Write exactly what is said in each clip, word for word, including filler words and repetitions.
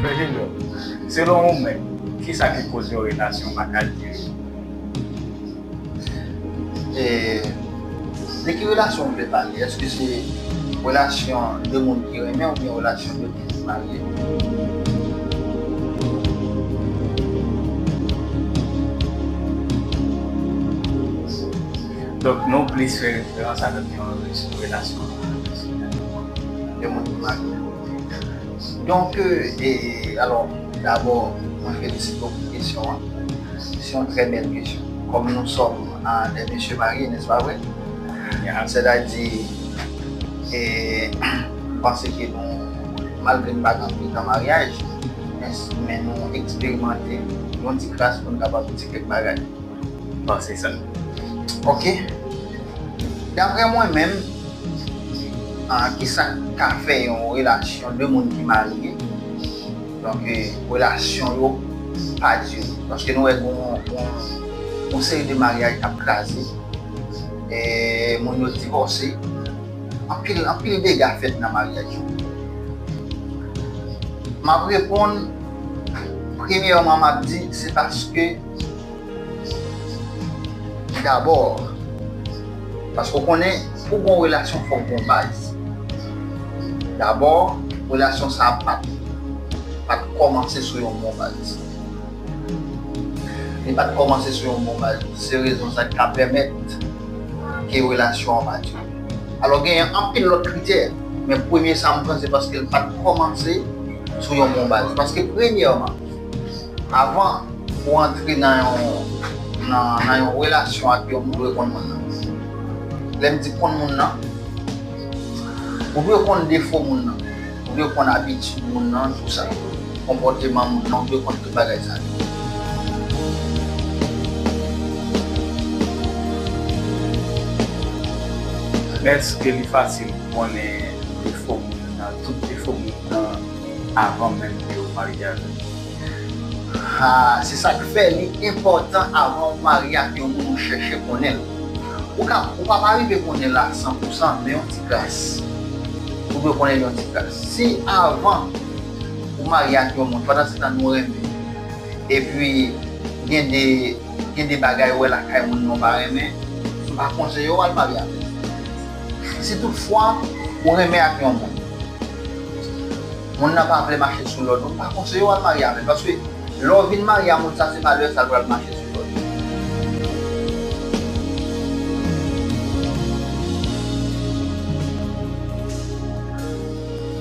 Frè Junior, selon ou menm, kisa ki koz yon relasyon pa ka dire? E, de ki relasyon w vle pale? Èske se relasyon de moun ki renmen oubyen relasyon de moun ki marye? Donk, nou plis fè referans avèk yon relasyon de moun ki marye. Donk, e, alò, dabò, mwen felisite w pou kesyon an. Se yon trè bèl kesyon. Kòm nou sòm a de mesye marye, nèspa vre? Sètadi, e, m panse ke nou, malgre n pa gen anpil tan maryaj, men, men nou eksperimante yon ti kras pou n kapab di kèk bagay. Bon, se sa. Ok. Daprè mwen menm, ah, kisa k ka fè yon relasyon de moun ki marye, donk, eh, relasyon yo pa dire? Paske nou wè gon, gon, gon seri de maryaj k ap kraze, eh, moun yo divòse, anpil, anpil dega fèt nan maryaj yo. M ap reponn, premyèman, m ap di, se paske Dabò, paske w konnen, pou gon relasyon, fòk gon baz. Dabò, relasyon sa a pa t, pa t kòmanse sou yon bon baz. Li pa t kòmanse sou yon bon baz. Se rezon sa ki ka pèmèt ke relasyon an pa dire. Alò, genyen anpil lòt kritè, men premye sa m panse paske l pa t kòmanse sou yon bon baz. Paske premyèman, avan ou antre nan yon, nan, nan yon relasyon ak yon moun, ou dwe konn moun nan. Lè m di konn moun nan, ou dwe konn defo moun nan, ou dwe konn abitid moun nan, tou sa. Konpòteman moun nan, ou dwe konn tout bagay sa yo. Men èske li fasil pou konnen defo moun nan, tout defo moun nan, avan menm ke w marye avè l? Ha, se sa k fè li enpòtan avan w marye ak yon moun ou chèche konnen l. Ou ka, ou pa, pa rive konnen l a san pou san, men yon ti kras. Ou dwe konnen l yon ti kras. Si avan ou marye ak yon moun, pandan se tan nou renmen, epi gen de, gen de bagay ou wè lakay moun nan ou pa renmen, m pa konseye w al marye avè l. Si toutfwa ou renmen ak yon moun, moun nan pa vle mache sou lòd ou, m pa konseye w al marye avè l. Paske lè w vin marye a moun sa, se pa lè sa l pral mache sou lòd ou.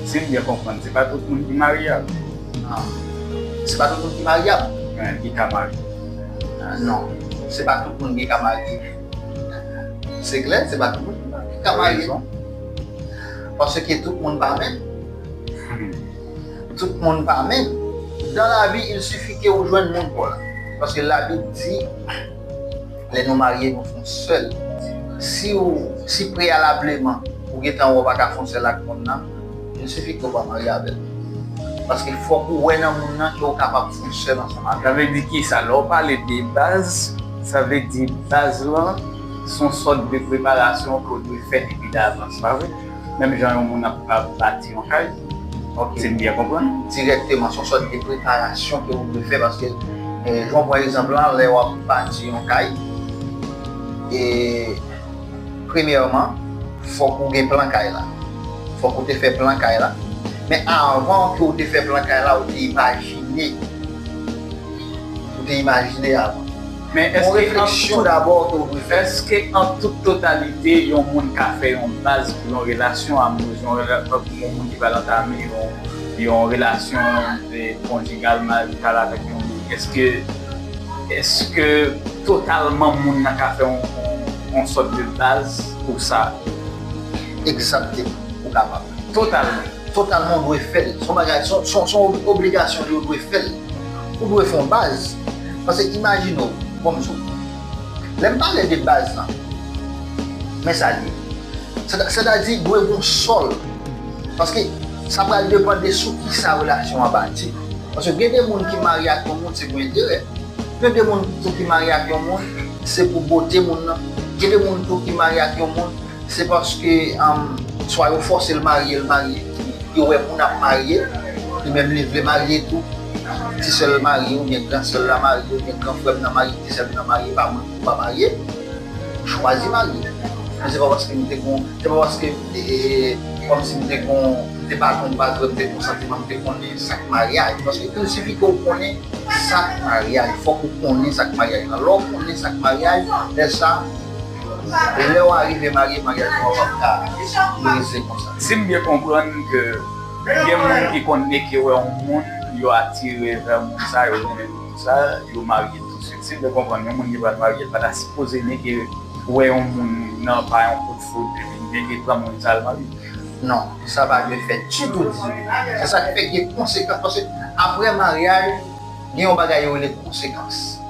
Si m byen konprann, se pa tout moun ki maryab. Ah. Se pa tout moun ki maryab. Ki ka marye. Ah, non. Se pa tout moun ki ka marye. Se klè, se pa tout moun ki ka marye. Paske tout moun pa menm. Tout moun pa menm. Dans la vie, il suffit ke ou jwenn moun pa w la. Paske Labib di, lè nou marye, nou fè yon sèl. Si ou, si preyalableman, ou gentan wè ou pa ka fè yon sèl ak moun nan, il suffit ke ou pa marye avè l. Paske fòk ou wè nan moun nan ke ou kapab fè yon sèl ansanm avè l. Sa vle di kisa? Lè w pale de baz, sa vle di baz lan, se yon sòt de preparasyon ke w dwe fè depi davans, pa vre? Menm jan yon moun ap, ap bati yon kay, si m byen konprann. Dirèkteman, se yon sòt de preparasyon ke ou dwe fè paske, eh, jan w pran egzanp lan, lè w ap bati yon kay, e, premyèman, fòk ou gen plan kay la. Fòk ou te fè plan kay la. Men avan ke ou te fè plan kay la, ou te imajine. Ou te imajine avan. Men èske an tout, èske an tout totalite, yon moun ka fè yon baz pou yon relasyon amoureuse, yon rela-, pou yon moun ki pral antame yon, yon relasyon, eh, konjigal, marital avèk yon moun? Èske, èske totalman moun nan ka fè yon, yon, yon sòt de baz pou sa? Egzakteman. Ou kapab. Totalman. Totalman, ou dwe fè l. Se yon bagay, se yon, se yon, se yon obligasyon li, ou dwe fè l. Ou dwe fè yon baz. Paske imajine w, bon, m di w, lè m pale de baz lan, men sa l ye. Sèta-, sètadi, dwe gen yon sòl. Paske sa pral depann de sou kisa relasyon an bati. Paske gen de moun ki marye ak yon moun, se pou enterè. Gen de moun tou ki marye ak yon moun, se pou bote moun nan. Gen de moun tou ki marye ak yon moun, se paske, um, Swa yo fòse l marye, l marye, li wè moun ap marye, li menm li vle marye tou. Ti sè l marye, oubyen gran sè l la marye, oubyen gran frè m nan marye, ti sè m nan marye, pa mwen pou pa marye. M chwazi marye. Men se pa paske m te gon, se pa paske, e, e, kòmsi m te gon, m te pa gon bagay, m te gon santiman, m te konnen sa k maryaj. Paske il sifi ke w konnen sa k maryaj, fòk ou konnen sa k maryaj la. Lè w konnen sa k maryaj, lè sa, lè w arive marye, maryaj ou an p ap ka brize konsa. Si m byen konprann ke gen moun ki konn neke wè yon moun, yo atire vè moun sa, yo renmen moun sa, yo marye tousuit. Si m byen konprann, yon moun ki pral marye, l pa ta sipoze neke wè yon moun nan pa yon kout foud, epi l neke pran moun sa, l marye. Non, sa pa dwe fèt ditou, ditou. Se sa k fè gen konsekans, paske apre maryaj, gen yon bagay yo rele konsekans.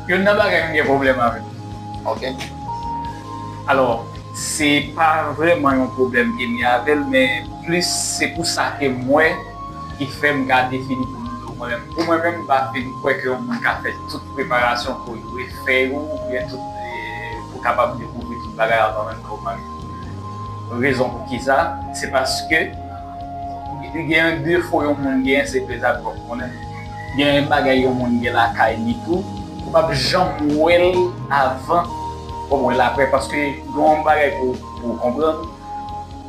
Youn nan bagay m gen pwoblèm avè l. Ok. Alò, se pa vrèman yon pwoblèm ke m gen avè l, men plis se pou sa ke m wè ki fè m ka defini pou m di w mwen menm. Pou mwen menm, m pa fin kwè ke yon moun ka fè tout preparasyon pou l refè yo, oubyen tout, e, pou kapab dekouvri tout bagay avan menm ke w marye. Rezon pou ki sa? Se paske gen defo yon moun gen, se prezab w ap konnen. Gen bagay yon moun gen lakay li tou, ou p ap janm wè l avan w ap wè l apre, paske gen yon bagay pou, pou w konprann.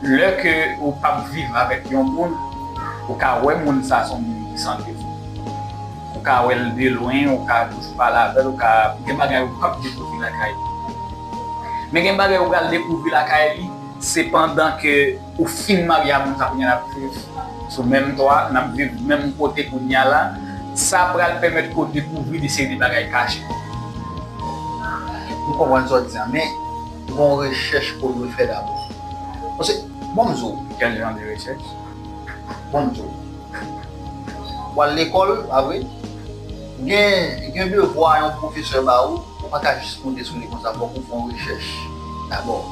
Lè ke ou p ap viv avèk yon moun, ou ka wè moun sa se yon moun ki san defo. Ou ka wè l de lwen, ou ka toujou pale avè l, ou ka, gen bagay ou p ap dekouvri lakay li. Men gen bagay ou pral dekouvri lakay li, se pandan ke ou fin marye a moun sa, kounye a n ap viv sou menm twa, n ap viv menm kote kounye a la, sa pral pèmèt ke w dekouvri de seri de bagay kache. M konprann sa w di a, men gon rechèch ke w dwe fè dabò. Paske, bon, m di w. Quel genre de recherche? Bon, m di w. W al lekòl, pa vre? Gen, gen devwa yon pwofesè ba ou, ou pa ka jis monte sou li konsa, fòk ou fè yon rechèch dabò.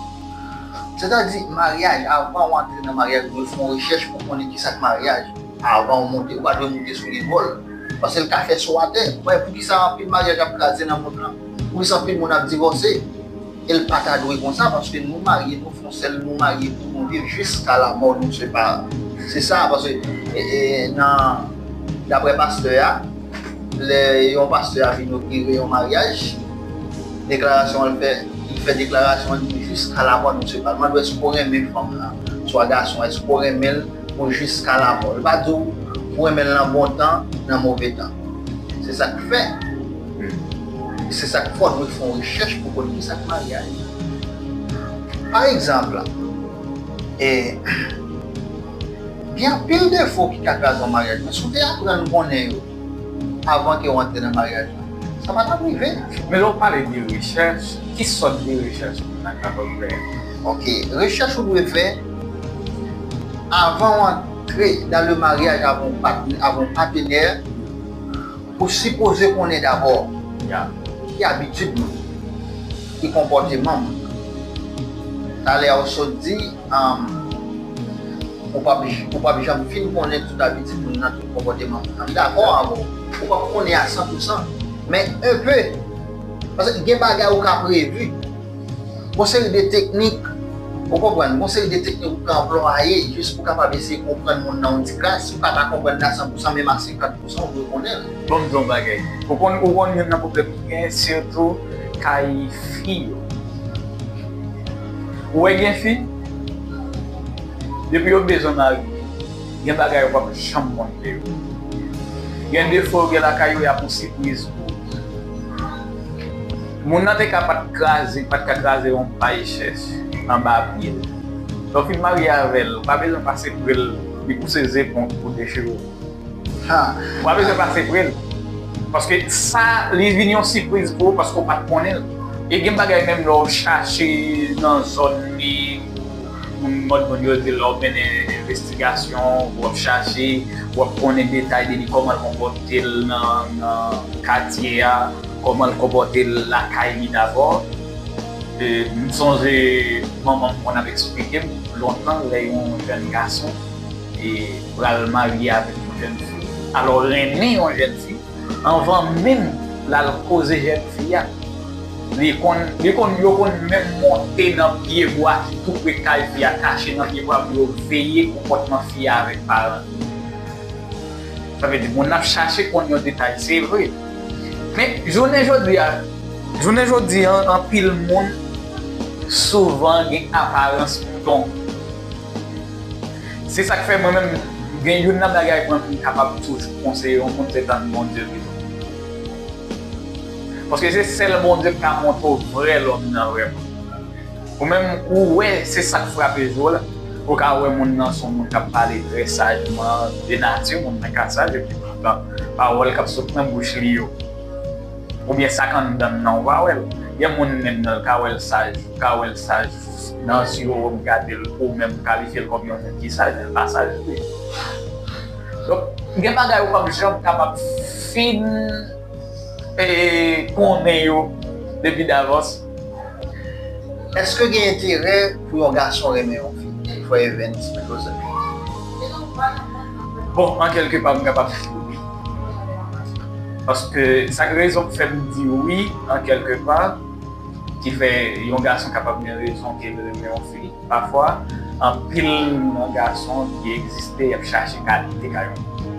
Sètadi, maryaj, avan w antre nan maryaj, ou dwe fè yon rechèch pou konnen ki sa k maryaj. Avan w monte, ou pa dwe monte sou li vòl. Paske l ka fè sou atè. Ou wè, poukisa anpil maryaj ap kraze nan mond lan? Poukisa anpil moun ap divòse? E l pa ta dwe konsa, paske nou marye, nou fè yon sèl, nou marye pou nou viv jusqu'à la mort nous sépare. Se sa, paske, e, e, nan, daprè pastè a, lè yon pastè a vin ogire yon maryaj, deklarasyon an l fè, li fè deklarasyon an, li di, jusqu'à la mort nous sépare. Mande w èske w renmen fanm lan, swa gason, èske w renmen l pou jusqu'à la mort. Li pa di w pou renmen l nan bon tan, nan move tan. Se sa k fè, se sa k fè w dwe fè yon rechèch pou konn ki sa k maryaj. Pa egzanp, e, gen anpil defo ki ka kraze yon maryaj, men si w te aprann konnen yo avan ke w antre nan maryaj la, sa pa t ap rive. Men lè w pale de rechèch, ki sòt de rechèch moun nan kapab fè? Ok, rechèch ou dwe fè avan w antre dans le mariage avè yon patnè, avè yon patenè, ou sipoze konnen dabò ki abitid moun, ki konpòteman moun. Talè a ou sot di, um, ou p ap, ou p ap janm fin konnen tout abitid moun nan, tout konpòteman moun nan. M dakò avè w. Ou p ap konnen a san pou san, men enpe. Paske gen bagay ou ka previ. Gon seri de teknik, ou konprann, gon seri de teknik ou ka anplwaye jis pou kapab eseye konprann moun nan yon ti kras. Si w pa ta konprann li a san pou san, menm a senkant pou san, ou dwe konnen l. Bon, m di w yon bagay. Ou konn, ou konn youn nan pwoblèm ki genyen, sitou kay fi yo. Ou wè gen fi, depi yo bezwen marye, gen bagay yo p ap janm konn de yo. Gen defo yo gen lakay yo, y ap yon sipriz pou ou. Moun nan te ka pa t kraze, pa t ka kraze yon pay chèch anba pye l. Lè w fin marye avè l, ou pa bezwen pase pre l, li pouse zepon pou dechire w. Ha. Ou pa bezwen pase pre l. Paske sa, li vin yon sipriz pou ou paske w pa t konnen l. E gen bagay menm lè w chache nan zòn li, moun mòd moun yo di lè w mennen envestigasyon, w ap chache, w ap konnen detay de li, kòman l konpòte l nan, nan katye a, kòman l konpòte l lakay li dabò. E, m sonje manman m konn ap eksplike m lontan lè yon jèn gason e pral marye avèk yon jèn fi. Alò, renmen yon jèn fi, anvan menm l al koze jèn fi a, Li konn, li konn, yo konn menm monte nan pye bwa ki tou pre kay fi a, kache nan pye bwa pou yo veye konpòtman fi a avèk paran li. Sa vle di, moun ap chache konn yon detay, se vre. Men, jounen jodi a, jounen jodi a, anpil moun souvan gen aparans mouton. Se sa k fè mwen menm, gen youn nan bagay mwen menm kapab toujou konseye yon moun, se tann Bondye pito. Paske se sèl Bondye k ka montre w vrè lòm nan vrèman. Ou menm, ou wè, se sa k frape je w la. Ou ka wè moun nan se yon moun k ap pale trè sajman, de nati, moun nan ka saj, epi poutan, pawòl k ap sot nan bouch li yo, oubyen sa k anndan l nan, ou pa wè l. Gen moun menm nan, l ka wè l saj, ou ka wè l saj, nan zye w, w ap gade l, ou menm kalifye l kòm yon moun ki saj, men l pa saj vre. Donk, gen bagay ou p ap janm kapab fin e, konnen yo depi davans. Èske gen enterè pou yon gason renmen yon fi? Frè Evens, Joseph. Bon, an kèlke pa, m kapab di wi. Paske sa k rezon k fè m di wi, an kèlke pa, ki fè yon gason kapab gen rezon ke l renmen yon fi. Pafwa, anpil nan gason ki egziste, y ap chache kalite kay yon moun.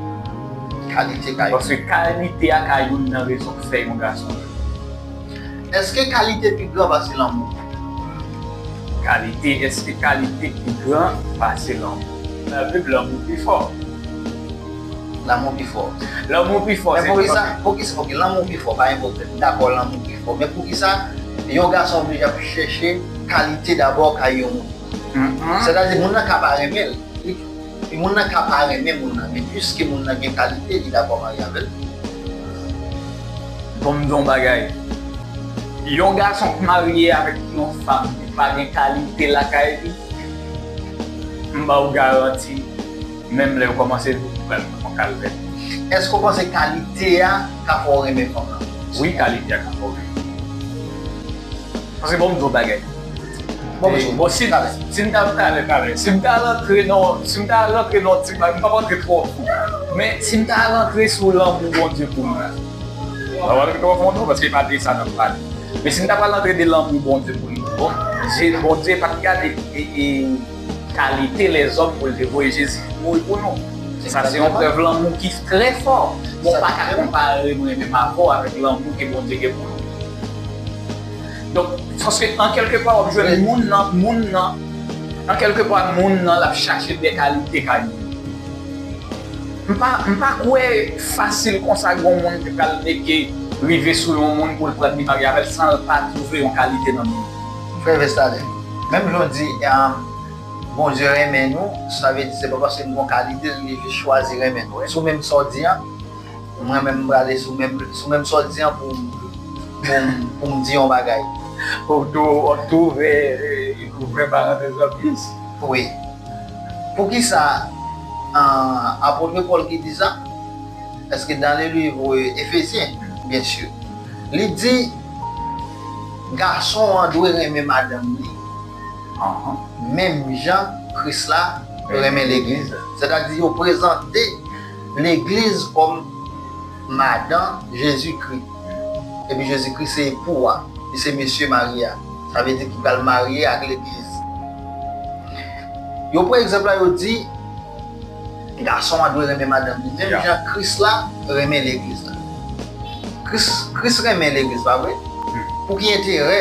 Kalite kay. Paske kalite a ka youn nan rezon k fè yon gason. Èske kalite pi gran pase lanmou? Kalite, èske kalite pi gran pase lanmou? Nan Bib, lanmou pi fò. Lanmou pi fò. Lanmou pi fò, men se poukisa, poukisa, ok, lanmou pi fò, pa enpòtan. Dakò, lanmou pi fò. Men poukisa yon gason oblije ap chèche kalite dabò kay yon moun? Sètadi, moun nan ka pa renmen l. Li, li, moun nan ka pa renmen moun nan, men piske moun nan gen kalite, li dakò marye avè l. Bon, m di yon bagay. Yon gason k marye avèk yon fanm ki pa gen kalite lakay li, m ba w garanti, menm lè yo kòmanse viv, pral nan yon kalvè. Èske w panse kalite a ka fè w renmen fanm lan? Wi, kalite a ka fè w renmen. Paske bon, m di w bagay. Bon, si, si n ta talè, talè, si m ta rantre nan, si m ta rantre nan ti bagay, m p ap rantre twò fon. Men si m ta rantre sou lanmou Bondye pou m la. M p ap rantre twò fon non, paske e pa de sa n ap pale. Men si n ta pral rantre de lanmou Bondye pou nou, bon, Bondye pa t gade e, e, kalite lèzòm pou l te voye Jezi vin mouri pou nou. Sa se yon prèv lanmou ki trè fò. Bon, m pa ka konpare mwen menm avè w avèk lanmou ke Bondye gen pou nou. Donk, paske an kèlke pa, w ap jwenn moun nan, moun nan, an kèlke pa, moun nan, l ap chache de kalite kay moun. M pa, m pa kwè fasil konsa gon moun te pral neke rive sou yon moun pou l pran li marye avè l san l pa twouve yon kalite nan moun. Frè Vestalen, menm jan w di, Bondye renmen nou, sa vle di se pa paske nou gon kalite li jis chwazi renmen nou. Sou menm sa w di an, mwen menm m prale sou menm, sou menm sa w di an pou, pou, pou m di yon bagay. Ou tou, ou twouve, e, ou fè parantèz lan plis. Wi. Poukisa, ah, apot Pòl ki di sa? Èske dans le livre Éphésiens? Bien sûr. Li di, gason an dwe renmen madanm li, menm jan Kris la renmen legliz la. Sètadi, yo prezante legliz kòm madan Jezikri. Epi Jezikri se epou a, li se mesye marye a. Sa vle di ki pral marye ak legliz. Yo pran egzanp la, yo di, gason an dwe renmen madanm li, menm jan Kris la renmen legliz la. Kris, Kris renmen legliz, pa vre? Pou ki enterè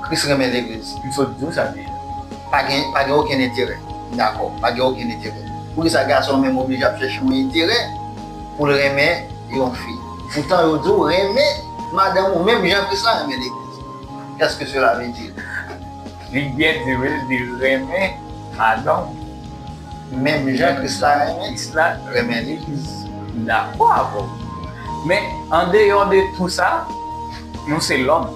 Kris renmen legliz? M sot di w sa deja. Pa gen, pa gen okenn enterè. Dakò, pa gen okenn enterè. Poukisa gason menm oblije ap chèche yon enterè pou l renmen yon fi? Poutan yo di w renmen madanm ou menm jan Kris la renmen legliz. Qu'est-ce que cela veut dire? Li byen di wi, li renmen madanm. Menm jan Kris la renmen, Kris la renmen legliz. M dakò avè w. Men, andeyò de tou sa, nou se lòm.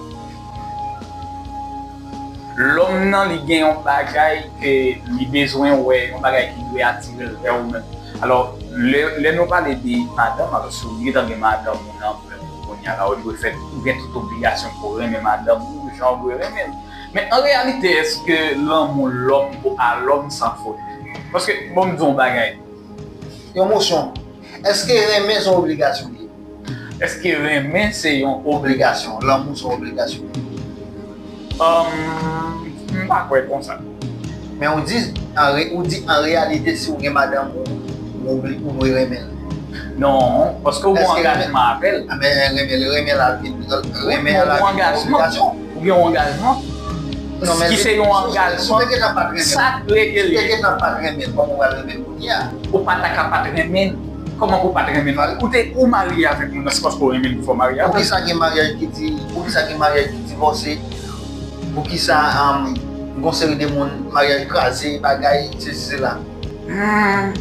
Lòm nan, li gen yon bagay ke li bezwen wè, yon bagay ki dwe atire l vè ou menm. Alò, lè, lè nou pale de madanm, alò, si w gentan gen madanm ou nan, kounye a la, ou dwe fè, ou gen tout obligasyon pou w renmen madanm ou jan w dwe renmen l. Men an reyalite, èske lanmou lòm pou a lòm san fot? Paske, bon, m di yon bagay. Yon mosyon. Èske renmen se yon obligasyon li ye? Èske renmen se yon obligasyon? Lanmou se yon obligasyon. M pa kwè konsa. Men ou di, an re, ou di an reyalite, si w gen madanm ou, ou, ou dwe renmen l. Non, paske ou gen yon angajman avè l. A, men renmen l, renmen l al vin, renmen l al vin yon obligasyon. Ou gen yon angajman. Non, men ki se yon angajman sakre ke li ye. Si w te gentan pa t renmen l, kòman w pral renmen l kounye a? Ou pa ta ka pa t renmen l. Kòman pou w pa t renmen l? Ou te, ou marye avèk moun nan, se paske w renmen l ki fè w marye avè l. Poukisa gen maryaj ki di, poukisa gen maryaj ki divòse? Poukisa, um, gon seri de moun, maryaj kraze, bagay, sesi, sela? Hmm,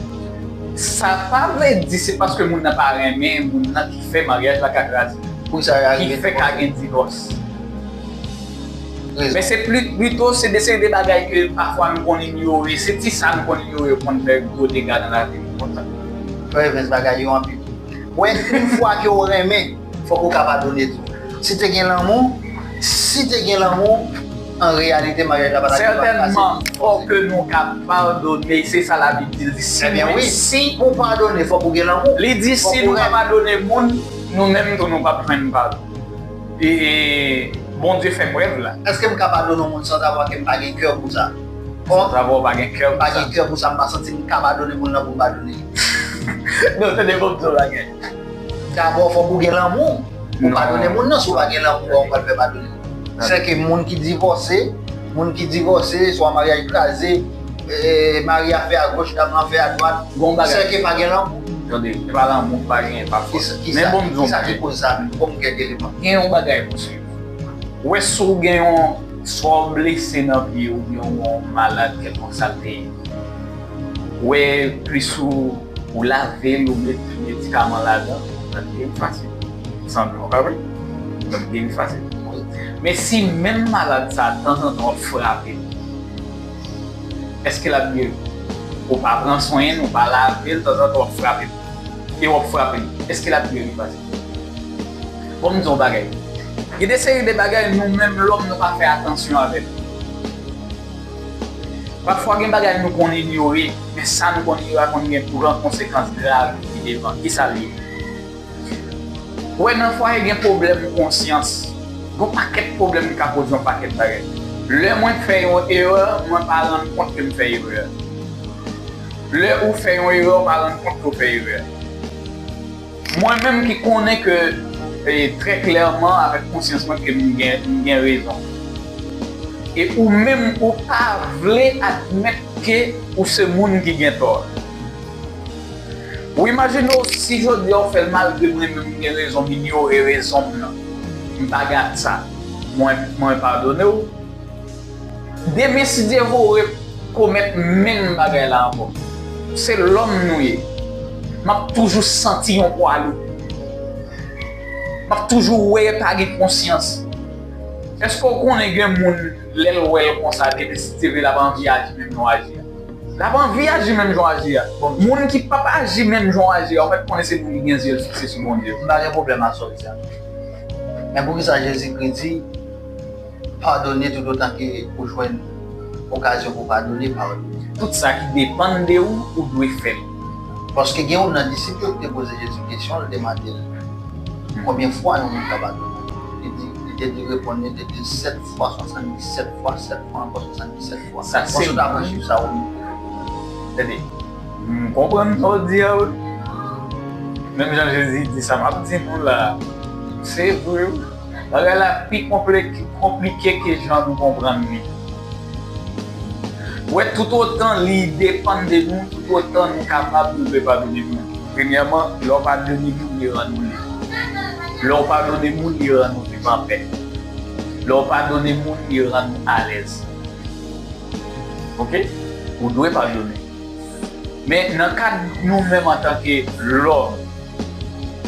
sa pa vle di se paske moun nan pa renmen moun nan ki fè maryaj la ka kraze, ki fè ka gen divòs. Men se pli, plito se de seri de bagay ke pafwa nou konn inyore. Se ti sa nou konn inyore yo konn fè gwo dega nan lavi nou konsa. Frè Evens, bagay yo anpil. Wè, yon fwa ke w renmen, fòk ou ka padone tou. Si te gen lanmou, si te gen lanmou, an reyalite, maryaj la pa ta gen. Sètènman, fòk ke nou ka padone, se sa Labib di, li di, si mwen, si pou padone, fòk ou gen lanmou. Li di, si nou pa padone moun, nou menm tou, nou p ap jwenn padon. E, e, Bondye fè prèv la. Èske m ka padone yon moun sanzavwa ke m pa gen kè pou sa? Sanzavwa w pa gen kè pou sa. M pa gen kè pou sa, m pa santi m ka padone moun nan pou m padone. Non, tande, bon, m di w bagay. Dabò, fòk ou gen lanmou pou padone moun nan. Si w pa gen lanmou, kòman w pral fè padone? Sèke moun ki divòse, moun ki divòse, swa maryaj kraze, e, mari a fè agoch, dam lan fè adwat, sèke pa gen lanmou. Tande, se pa lanmou, pa gen, pa fòs. Men bon, m di w yon bagay. Kisa ki koz sa menm? Bon, m gen eleman. Gen yon bagay pou swiv. Ou wè, si w gen yon, swa w blese nan pye oubyen w malad kèlkonk sa l te ye, ou wè, plis ou, ou lave l, ou met medikaman ladan, sa t gen fasil. Sanble w pa vre? Sa t gen fasil. Men si menm malad sa, tanzantan w ap frape l, èske l ap geri? Ou pa pran swen l, ou pa lave l, tanzantan w ap frape l. E w ap frape l. Èske l ap geri fasil? Bon, m di yon bagay. Gen de seri de bagay nou menm lòm nou pa fè atansyon avè l. Pafwa gen bagay nou konn inyore, men sa nou konn inyore a konn gen gran konsekans grav ki devan. Kisa l ye? Ou wè, nan fwaye gen pwoblèm konsyans. Gon pakèt pwoblèm ki ka koze yon pakèt bagay. Lè mwen fè yon erè, mwen pa rann kont ke m fè erè. Lè ou fè yon erè, ou pa rann kont ke w fè erè. Mwen menm ki konnen ke, e, trè klèman avèk konsyans mwen ke m gen, m gen rezon. E ou menm ou pa vle admèt ke ou se moun ki gen tò. Ou imajine w si jodi a w fè l malgre mwen menm m gen rezon, m inyore rezon m nan. M pa gad sa. Mwen, mwen padone w. Demen, si Dye vle, w rekomèt menm bagay la ankò. Se lòm nou ye. M ap toujou santi yon pwa lou. M ap toujou wè pa gen konsyans. Èske w konnen gen moun, lè l wè l konsa, demen si Dye vle, l ap anvi aji menm jan w aji a? L ap anvi aji menm jan w aji a. Bon, moun ki p ap aji menm jan w aji a, ou mèt konnen se moun ki gen zye l fikse sou Bondye. M pa gen pwoblèm ak sa w di a. Men poukisa Jezikri di, padone toutotan ke ou jwenn okazyon pou padone, padone? Tout sa ki depann de ou, ou dwe fè l. Paske gen youn nan disip yo ki te poze Jezi kesyon, li te mande l, konbyen fwa yon moun ka padone? Li di, li te di, reponn li, li te di l sèt fwa, swasanndisèt fwa, sèt fwa, ankò swasanndisèt fwa. Sa se. Bon, si w ta pran chif sa, ou. Tande, m konprann sa w di a, wi. Menm jan Jezi di sa m ap di nou la, se vre, wi. Bagay la pi konplike, konplike ke jan nou konprann li. Ou wè, toutotan li depann de nou, toutotan nou kapab, nou dwe padone moun. Premyèman, lè w padone moun, li rann ou liv. Lè w padone moun, li rann ou viv anpè. Lè w padone moun, li rann ou alèz. Oke? Ou dwe padone. Men nan kad nou menm antanke lòm,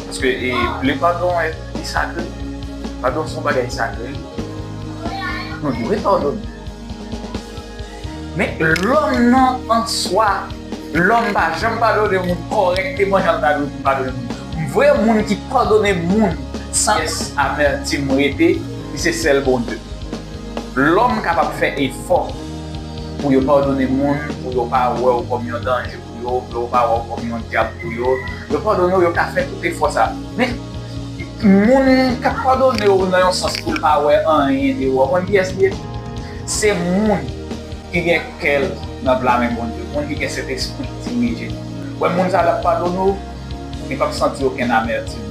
paske, e, le pardon est, est sacré. Padon se yon bagay sakre. Nou dwe padone. Men lòm nan an swa, lòm pa janm padone moun kòrèkteman jan l ta dwe pou padone moun. Vre moun ki padone moun san pyès amètim rete, li se sèl Bondye. Lòm kapab fè efò pou yo padone moun, pou yo pa wè w kòm yon danje pou yo, pou yo pa wè w kòm yon dyab pou yo. Yo padone w, yo ka fè tout efò sa. Men, Moun k ap padone w nan yon sans pou l pa wè anyen de ou, w konn kiyès li ye? Se moun ki gen kè l nan pla men Bondye, moun ki gen Sentespri dirije. Wè, moun sa l ap padone w, li p ap santi okenn amètim.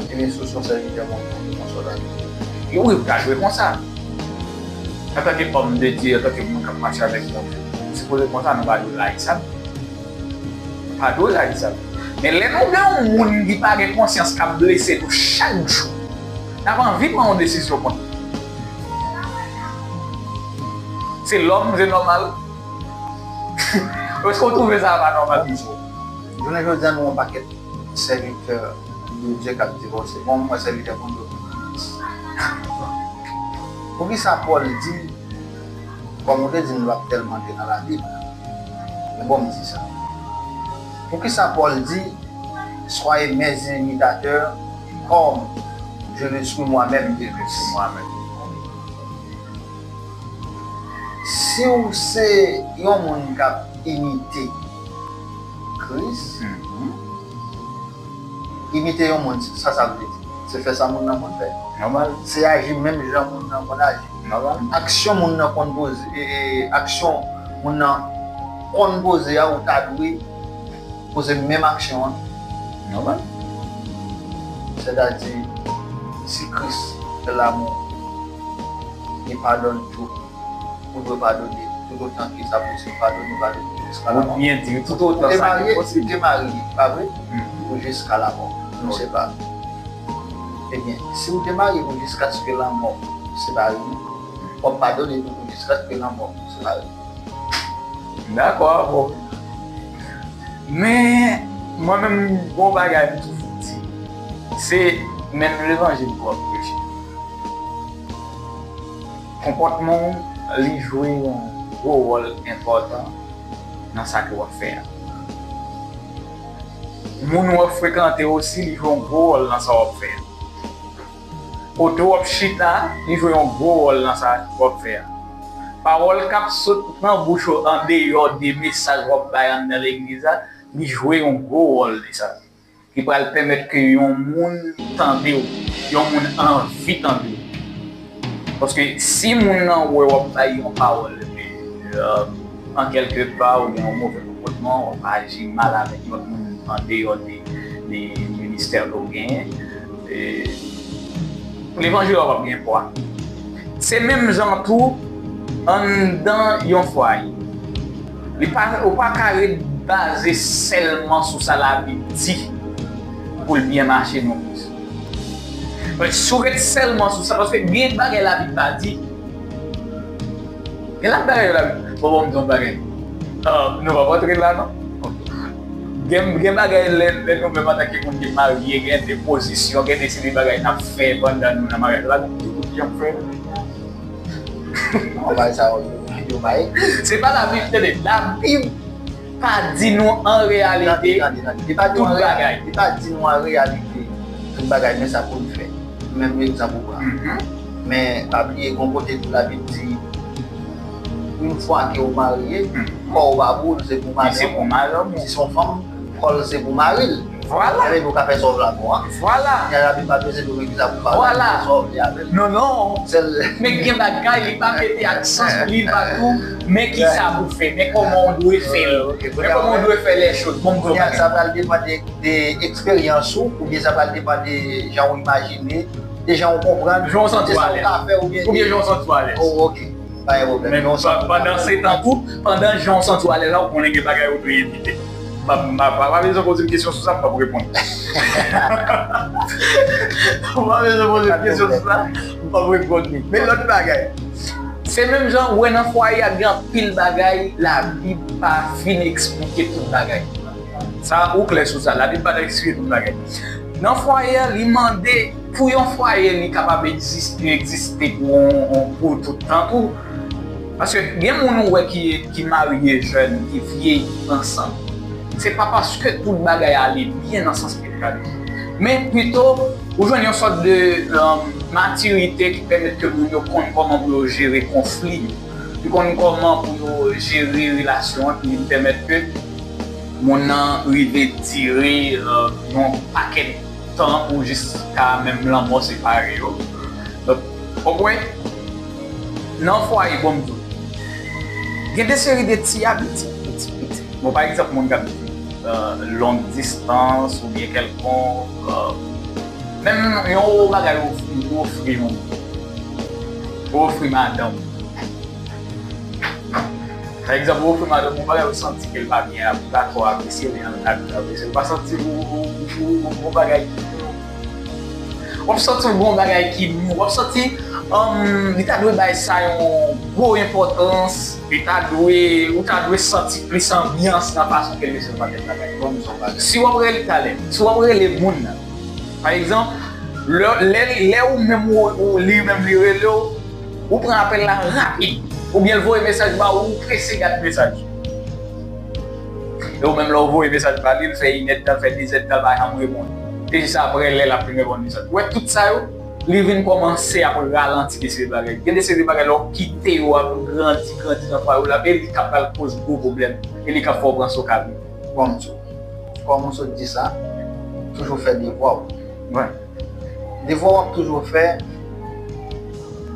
Ebyen, si w se yon sèvitè Bondye, ou konn sa w ta dwe. Wi, ou ta dwe konsa. Antanke òm de Dye, antanke moun k ap mache avèk Bondye, ou sipoze konsa, nou pa dwe rayi sa. Pa dwe rayi sa. Men lè nou gen yon moun ki pa gen konsyans k ap blese nou chak jou, n ap anvi pran yon desizyon kont li. Se lòm, se nòmal. Èske w twouve sa pa nòmal? Jounen jodi a, nou yon pakèt sèvitè de Dye k ap divòse. Bon, mwen sèvitè Bondye. Poukisa Pòl di, kòm ou te di, nou p ap tèlman antre nan Labib, men bon, m di sa. Poukisa Pòl di, soyez mes imitateurs, comme je le suis moi-même de Christ. Si w se yon moun k ap imite Kris, imite yon moun, sa sa vle di? Se fè sa moun nan konn fè. Nòmal. Se aji menm jan moun nan konn aji. Nòmal. Aksyon moun nan konn poze, e, e, aksyon moun nan konn poze a, ou ta dwe poze menm aksyon an. Nòmal. Sètadi, si Kris se lanmou, li padone tout, ou dwe padone tout otan ke sa posib, padone, padone jiska lanmò. Ou byen di, tout otan sa ki posib. Ou te marye, pa vre? Pou jiska lanmò nou separe. Ebyen, si ou te marye pou jiskaske lanmò separe nou, w ap padone tou pou jiskaske lanmò separe nou. Dakò avè w. Men, mwen menm, gon bagay m toujou di, se menm levanjil ke w ap preche. Konpòtman w, li jwe yon gwo wòl enpòtan nan sa ke w ap fè a. Moun w ap frekante osi, li jwe yon gwo wòl nan sa w ap fè a. Kote w ap chita, li jwe yon gwo wòl nan sa w ap fè a. Pawòl k ap sot nan bouch ou andeyò de mesaj w ap bay anndan legliz la, li jwe yon gwo wòl de sa. Ki pral pèmèt ke yon moun tande w, yon moun anvi tande w. Paske si moun nan wè w ap bay yon pawòl, epi, euh, an kèlke pa, ou gen yon move konpòtman, w ap aji mal avèk lòt moun andeyò de, de ministè ke w genyen, e, levanjil la p ap gen pwa. Se menm jan tou anndan yon fwaye. Li pa, ou pa ka ret baze sèlman sou sa Labib di pou l byen mache non plis. Men si w ret sèlman sou sa, paske gen bagay Labib pa di. Gen lòt bagay Labib. Bon, bon, m di yon bagay. Ah, nou p ap antre la, non? Ok. Gen, gen bagay lè, lè nou menm antanke moun ki marye, gen de pozisyon, gen de seri bagay n ap fè pandan nou nan maryaj la, nou di tout jan fè. Yon bagay sa yo, yo bay. Se pa Labib, tande, Labib pa di nou an reyalite tout bagay. Li pa di nou an reyalite tout bagay, men sa pou n fè. Menm egzanp ou pran. Men pa bliye, gon kote tou Labib di, yon fwa ke w marye, kò w pa pou ou, se pou madanm ou. Se pou madanm ou. Si se yon fanm, kò l se pou mari l. Vwala. Sa vle di ou ka fè sa w vle avè l. Vwala. Kounya Labib pa bezwen di w men kisa pou w fè, sa w vle avè l. Non, non. Sèl. Men gen bagay, li pa mete aksan sou li, li pa di w men kisa pou fè, men kòman w dwe fè l. Men kòman w dwe fè lè choz. Bon, m di w bagay. Sa pral depann de, de eksperyans ou, oubyen sa pral depann de jan w imajine, de jan w konprann, de sa w ka fè, oubyen de. Jan w santi w alèz. Oubyen jan w santi w alèz. Oh, ok. Pa gen pwoblèm. Men pandan se tan tou, pandan jan w santi w alèz la, ou konnen gen bagay ou dwe evite. M pa, m pa, pa, pa bezwen poze m kesyon sou sa, m p ap reponn. Ou pa bezwen poze m kesyon sou sa, m p ap reponn li. Men lòt bagay. Se menm jan, ou wè nan fwaye a, gen anpil bagay Labib pa fin eksplike tout bagay. Sa, ou klè sou sa, Labib pa t eksplike tout bagay. Nan fwaye a, li mande pou yon fwaye, li kapab egzis-, egziste pou, pou tout tan tou. Paske gen moun ou wè ki, ki marye jèn, ki vye ansanm. Se pa paske tout bagay ale byen nan sans ke l prale. Men pito, ou jwenn yon sòt de, euh, matirite ki pèmèt ke moun yo konn kòman pou yo jere konfli yo. Yo konn kòman pou yo jere relasyon an, ki pèmèt ke moun nan rive dire, euh, yon pakèt tan pou jiska menm lanmò separe yo. Donk, ou kwè, nan fwaye, bon, m di w, gen de seri de ti abitid piti piti. Bon, pa egzanp, moun k ap viv, euh, long distans oubyen kèlkonk, euh, menm yon bagay ou, ou ofri yon moun. Ou ofri madanm ou. Pa egzanp, ou ofri madanm ou yon bagay, ou santi ke l pa byen, li pa twò apresye l, li anvi apresye l. Ou pa santi ou, ou, ou, ou, ou bagay ki, w ap santi w gon bagay ki mou, w ap santi, um, li ta dwe bay sa yon gwo enpòtans, li ta dwe, ou ta dwe santi plis anbyans nan fason ke l resevwa tèl bagay. Bon, m di w yon bagay. Si w ap rele talè, si w ap rele moun nan, pa egzanp, lè, lè, lè ou menm ou, ou, li menm li rele w, ou pran apèl la rapid, oubyen l voye mesaj ba ou, ou prese gad mesaj. E ou menm lè w voye mesaj ba li, l fè inèdtan, l fè dezèdtan, l pa janm reponn. E jis apre lè l ap vin reponn mesaj. Ou wè tout sa yo, li vin kòmanse ap ralanti de seri bagay. Gen de seri bagay lè w kite yo ap grandi, grandi nan fwaye w la, e li ka pral koz gwo pwoblèm, e li ka fè w panse w ka viv. Bon, m di w, kòm ou sot di sa, toujou fè devwa w. Wi. Devwa w ap toujou fè,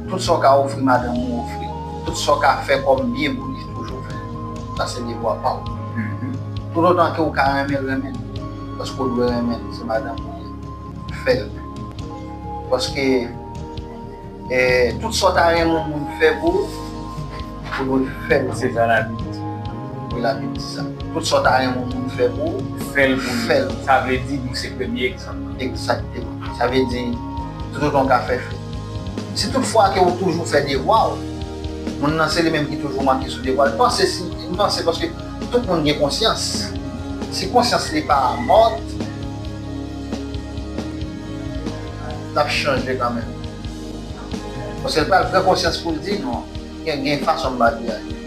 tout sa w ka ofri madanm ou, ofri. Tout sa w ka fè kòm byen pou li, toujou fè. Sa se devwa pa w. Mhm. Toutotan ke w ka renmen l, renmen l. Paske w dwe renmen l, se madanm ou ye. Fè l. Paske, eh, tout sa w ta renmen yon moun fè pou ou, ou dwe fè l. Se sa Labib di. Wi, Labib di sa. Tout sa w ta renmen yon moun fè pou ou, fè l pou li. Fè l. Sa vle di nou se premye egzanp. Egzakteman. Sa vle di, toutotan w ka fè, fè. Si toutfwa ke w toujou fè devwa w, moun nan se li menm ki toujou manke sou devwa l, panse si, m panse paske tout moun gen konsyans. Si konsyans li pa mòt, l ap chanje kanmenm. Paske l pral pran konsyans pou l di non. Gen, gen fason m pa dwe aji.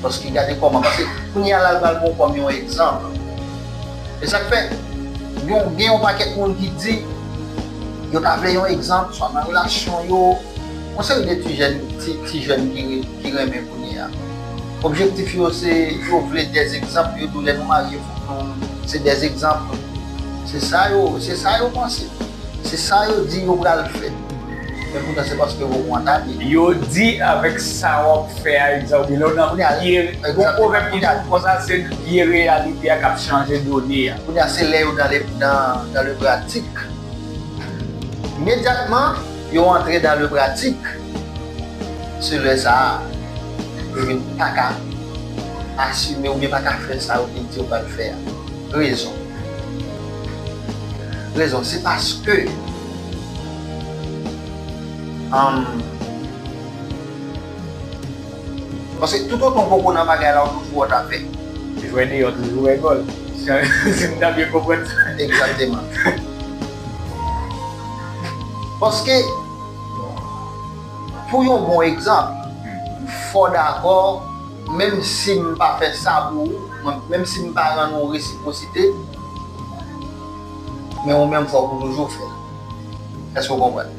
Paske gade kòman, paske kounye a la, l pral pran w kòm yon egzanp. E sa k fè, yon, gen yon pakèt moun ki di, yo ta vle yon egzanp, swa nan relasyon yo, yon seri de ti jèn, ti, ti jèn ki, ki renmen kounye a. Objektif yo, se, yo vle dè egzanp, yo di w lè nou marye, fòk nou, se dè egzanp. Se sa yo, se sa yo panse. Se sa yo di yo pral fè. Men poutan se paske yo gon ane. Yo di avèk sa w ap fè a, egzanp, lè w nan pye, gon pwovèb ki di konsa, se vye reyalite a k ap chanje done a. Kounye a, se lè yo dans le, dans, dans le pratique. Imedyatman, yo antre dans le pratique. Se lè sa a, yo vin pa ka asime oubyen pa ka fè sa yo te di yo pral fè a. Rezon. Rezon, se paske, um, paske toutotan w poko nan bagay la, ou toujou wè w ta fè. Jwè deyò toujou wè gòl. Si m ta byen konprann sa. Egzakteman. Paske, pou yon bon egzanp, fò w dakò, menm si m pa fè sa pou ou, menm si m pa rann ou resipwosite, men ou menm fòk ou toujou fè l. Èske w konprann?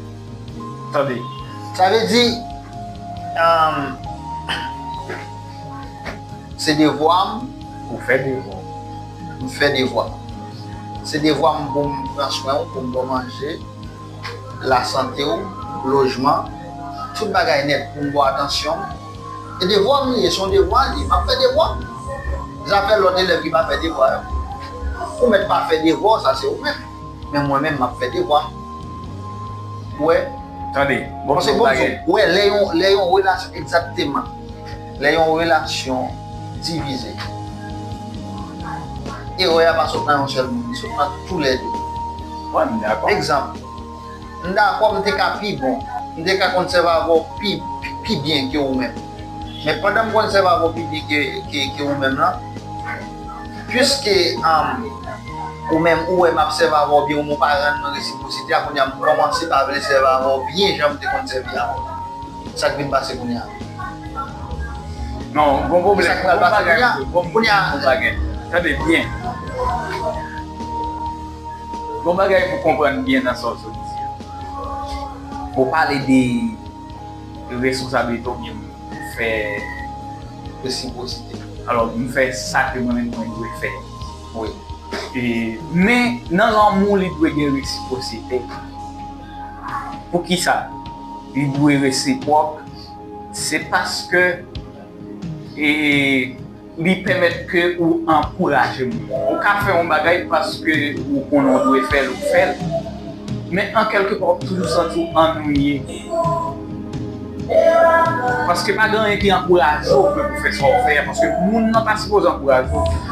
Tande. Sa vle di, um, se devwa m. Ou fè devwa w. M fè devwa m. Se devwa m pou m pran swen w, pou m ba w manje, lasante w, lojman, tout bagay nèt pou m ba w atansyon. E devwa m li ye, se yon devwa li ye. M ap fè devwa m. Zafè lòt elèv ki pa fè devwa yo. Ou mèt pa fè devwa w, sa se ou menm. Men mwen menm, m ap fè devwa m. Ou wè? Tande, bon, paske bon, bagay. Ou wè, lè yon, lè yon relasyon, egzakteman. Lè yon relasyon divize, erè a pa sot nan yon sèl moun, li sot nan toulède. Wi, m dakò. Egzanp, m dakò, m te ka pi bon, m te ka konn sèvi avè w pi, pi, pi byen ke ou menm. Men pandan m konn sèvi avè w pi byen ke, ke, ke ou menm lan, piske, um, ou menm, ou wè m ap sèvi avè w byen, ou menm ou pa rann mwen resipwosite a, kounye a m kòmanse pa vle sèvi avè w byen jan m te konn sèvi avè w. Sa k vin pase kounye a? Non, gon pwoblèm. Sa k pral pase kounye a? Gon, kounye a, gon bagay. Tande byen. Gon bagay pou konprann byen nan sa w sot di a. Ou pale de responsablite oubyen fè resipwosite. Alò, m fè sa ke mwen menm mwen dwe fè. Wi. E, men nan lanmou, li dwe gen resipwosite. Poukisa li dwe resipwòk? Se paske e, li pèmèt ke ou ankouraje moun. Ou ka fè yon bagay paske ou konnen ou dwe fè l, ou fè l. Men an kèlke pa, w ap toujou santi w annuiye. Paske pa gen anyen ki ankouraje w ke pou fè sa w fè a, paske moun nan pa sipoze ankouraje w.